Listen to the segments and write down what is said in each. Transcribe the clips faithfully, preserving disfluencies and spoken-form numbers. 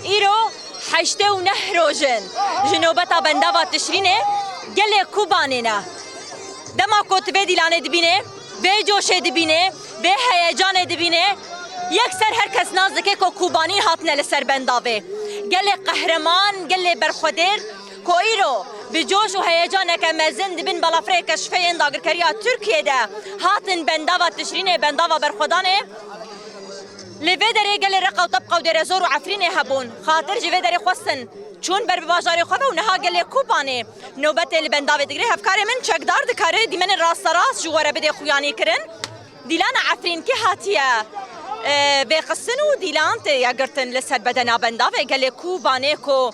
Îro heştê û neh roj in ji nobeta bendava Tişrînê gelê Kobanê ne. Dema ku tu vê dîlanê dibînê, vê coşê dibînê, vê heyecanê dibînê, yekser her kes nas dike ku Kobanî hatine li ser bendavê. Gelê qehreman, gelê berxwedêr ku îro bi coş û heyecaneke mezin di bin balafirê keşfê yên dagirkeriya Tirkiyê de hatin bendava Tişrînê, bendava berxwedanê. Li vê derê gelê Reqa û Tebqa û Dêrezor û Efrînê hebûn. Xatir ji vê derê xwestin çûn ber bi bajarê xwe ve û niha gelê Kobanê nobetê li bendavê digire. Hevkarê min çekdar dikare dîmenên rasterast ji we re bidê xuyanî kirin. Dîlana Efrînkî hatiye, e, vêxistin û dîlan tê ye girtin li ser bedena bendavê gelê Kobanê ku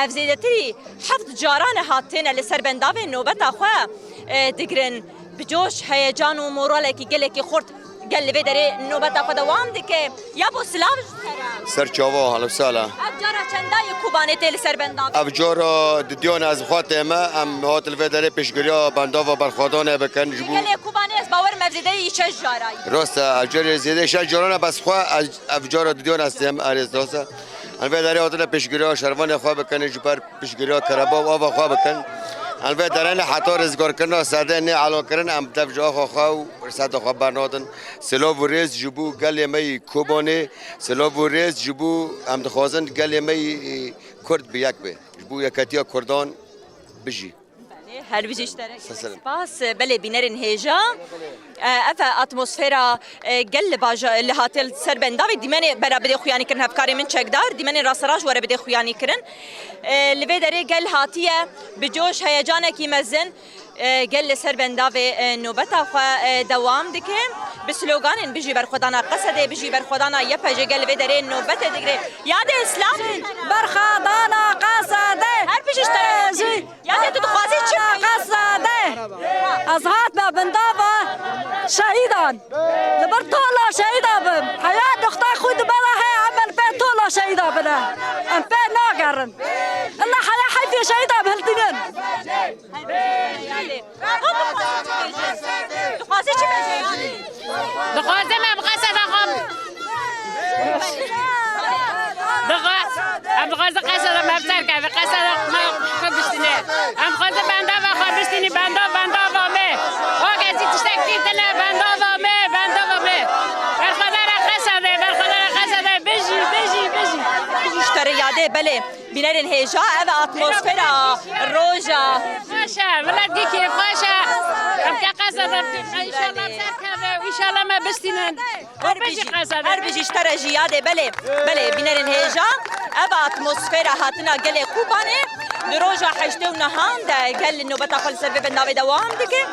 ev zêdetirî heft caran e hatine li ser bendavê nobeta xwe, e, digirin. Bi coş, heyecan û moralekî gelekî xurt gel li vê derê nobeta xwe dewam dike. Ya bo silav ji te re. Ser çava, halo sala. Ev cara çenda ye Kobanê tê li ser bendavê? Ev cara didiyan ez xwe tême, em hat li vê derê pêşgiriya bendava berxwedanê bikin ji bo. Gelê Kobanê ez bawer me zêde yî şeş cara ye. Rast e, ev cara zêde şeş caran e, bes xwe ez, ev cara didiyan ez têm, erê rast e. Em vê derê hatine pêşgiriya şervanê xwe bikin, ji ber piştgiriya kereba û ava xwe bikin. Em vê derene heta rizgarkirina serdê nê elankirin, em dev ji axa xwe û seda xwe bernadin. Silav û rêz ji bo gelê me yî Kobanê, silav û rêz ji bo em dixwazin gelê me yî Kurd bi yek be. Ji bo yeketiya Kurdan bijî. Belê, her bijî ji te re. Sağ olun. Spas, belê bînerên hêja. E, ev e atmosfera, e, gel li baja-, li hatiye li ser bendavê dîmenê bera bidê xuyanî kirin hevkarê min çekdar, dîmenê rasterast ji we re bidê xuyanî kirin. E, li vê derê gel hatiye bi coş heyecanekî mezin, e, gel li ser bendavê, e, nobeta xwe, e, dewam dike. Bi sloganên bijî berxwedana Qesedê, bijî berxwedana Y P J gel li vê derê nobetê digire. Yadê Îslam. Berxwedana Qesedê. Her bijî ji te re. E, jî. Yanî tu dixwazî çi bikî? Qesedê. Ez hatime bindava şehîdan. Li ber tola şehîda bim. Heya dixta xwe di bela heye em li pê tola şehîda bine. Em pê nagerin. Illa heya heyfê şehîda bi hiltînin. Dixwazî çi bêje yanî? Dixwazim em qeseda xwe. Dixwa-, em dixwazin qeseda me bi ser keve, qeseda me xwe biştîne. Em dixwazin bendava xwe biştînî, benda, bendava me. O kesî tiştek dîtine, bendava me, bendava me. Berxwedana qesede, berxwedana qesede, bijî, bijî, bijî. Bijî ji te re yadê, belê. Bînerên hêja, ev e atmosfera roja. Xweş e, milet gî kêfxweş e. Em ke qeseda bikin, înşallah ser keve, înşallah me bistînin. Her bijî, her bijî ji te re jî yadê, belê, belê, bînerên hêja. Ev atmosfera hatina gelê Kobanê di roja heştê û nehan de gel nobeta xwe li ser vê bendavê dewam dike.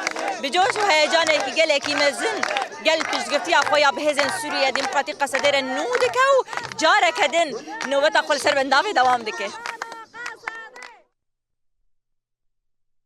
Bi coş û heyecanekî gelekî mezin gel piştgirtiya xwe ya bi hêzên Sûriye Demokratîk Qesedê re nû dike û careke din nobeta xwe li ser bendavê dewam dike.